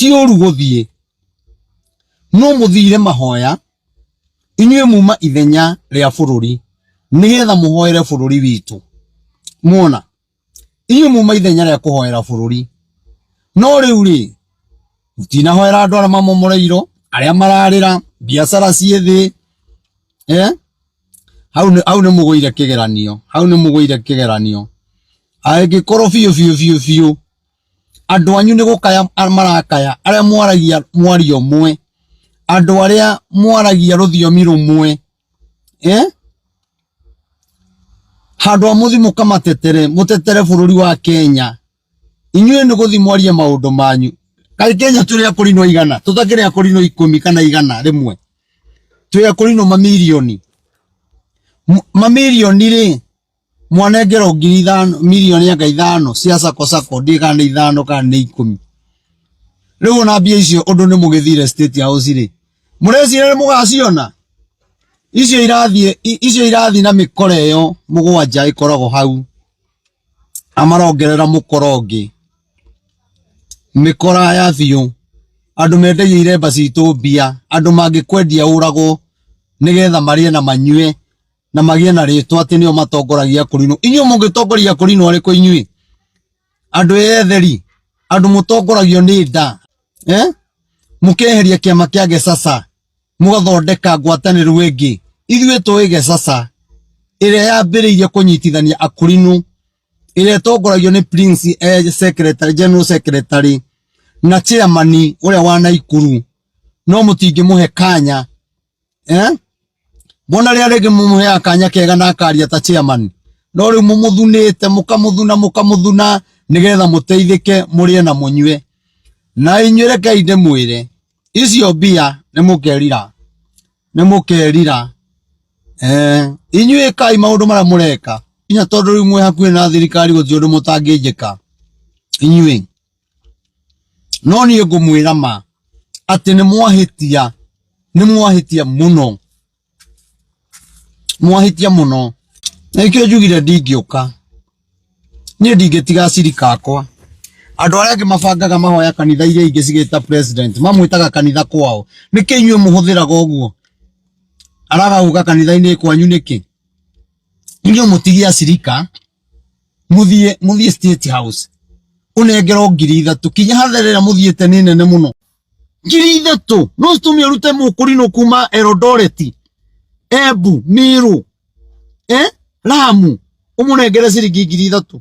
Ti ũru gũthiĩ, no mũthire mahoya inyuĩ muma ithenya rĩa bũrũri nĩgetha mũhoere bũrũri witũ. Muona inyuĩ muma ithenya rĩa kũhoera bũrũri, no rĩu rĩ mũtinahoera andũ arĩa mamomoreirwo, arĩa mararĩra, biacara ciĩ thĩ, eh? Hau nĩ hau nĩ mũgũire kĩgeranio, hau nĩ mũgũire kĩgeranio. Angĩkorwo biũ biũ biũ biũ andũ anyu nĩ gũkaya marakaya, arĩa mwaragia mwario ũmwe, andũ arĩa mwaragia rũthiomi rũmwe, eh? Handũ ha mũthi mũkamatetere, mũtetere bũrũri wa Kenya, inyuĩ nĩ gũthi mwarie maũndũ manyu. Kaĩ Kenya tũrĩ akũrinũ aigana? Tũtakĩrĩ akũrinũ 10 kana 100? Twĩ akũrinũ mamirioni. Mamirioni rĩ, mwanengerwo 5,000, mirioni anga 5 cia sacco sacco, ndiũĩ kana nĩ 5 kana nĩ 10. Rĩu ona mbia icio ũndũ nĩ mũgĩthire State House rĩ, mũreciria nĩ mũgaciona? Icio irathiĩ, icio irathiĩ na mĩkora ĩyo 7 ĩkoragwo hau. Amarongerera mũkora ũngĩ. Mĩkora ya biũ. Andũ mendagia iremba citũ mbia, andũ mangĩkwendia ũragwo nĩgetha marĩe na manyue na magĩe na rĩtwa atĩ nĩo matongoragia kũrinũ. Inyuĩ mũngĩtongoria kũrinũ arĩkũ inyuĩ? Andũ etheri, andũ mũtongoragio nĩ nda, eh? Mũkeheria kĩama kĩa Gesasa, mũgathondeka ngwatanĩro ĩngĩ. Ithuĩ tũĩ Gesasa ĩrĩa yambĩrĩirie kũnyitithania akũrinũ, ĩrĩa ĩtongoragio nĩ Prince secretary, General Secretary na chairman ũrĩa wa Naikuru, no mũtingĩmũhe kanya, eh? Mbona rĩa rĩngĩ mumuheaga kanya kega na akaria ta chairman, no rĩu mũmũthunĩte, mũkamũthuna, mũkamũthuna nĩgetha mũteithĩke, mũrĩe na mũnyue. Na inyuĩ rekei ndĩmwĩre, icio mbia nĩ mũkerira, nĩ mũkerira. Inyuĩ ĩkai maũndũ marĩa mũreka, nginya tondũ rĩu mwĩ hakuhĩ na thirikari gũtirĩ ũndũ mũtangĩnjĩka inyuĩ. No niĩ ngũmwĩra ma atĩ nĩ mwahĩtia, nĩ mwahĩtia mũno, mwahĩtia mũno. Na nĩkĩo njugire ndingĩũka, niĩ ndingĩtiga acirika akwa. Andũ arĩa angĩ mabangaga mahoya kanitha iria ingĩ cigĩta president, mamwĩtaga kanitha kwao. Nĩkĩ inyuĩ mũhũthĩraga ũguo? Araga gũka kanitha-inĩ kwanyu nĩkĩ? Inyuĩ mũtigie acirika, muthie State House, unengerwo 3,000, kinya hatherera muthiete ni nene muno. 3,000 no citũme ũrute mũkũrinũ kuma Eldoret, Embu, Meru, Lamu, ũmũnengere ciringi 3,000.